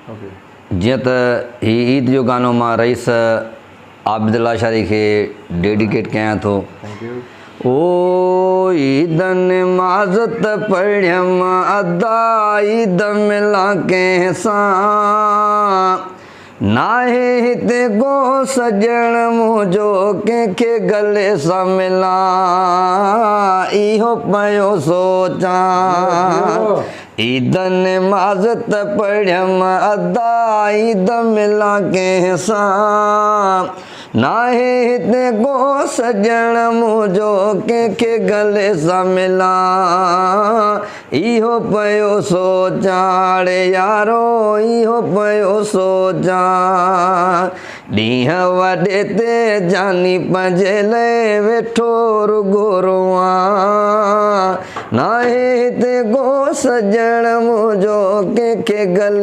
جيئن ته هي عيد جو گانو مان رئيس عابد لاشاري کي ڊيڊيڪيٽ ڪيان ٿو. او عيد نماز ته پڙهيم ادا عيد ملان ڪنهن سان ناهي هتي ڪو سڄڻ منهنجو ڪنهن کي گلي سان ملان اهو پيو سوچان عيد نماز ته پڙهيم ادا عيد ملان ڪنهن سان ناهي هتي ڪو سڄڻ منهنجو ڪنهن کي گلي سان ملان اهو پيو سوچان ڙي يارو اهو پيو سوچان ڏينهن وڏي تي جاني پنهنجي لئه ويٺو رڳو روئان ناهي هتي ڪو سڄڻ منهنجو ڪنهن کي گلي.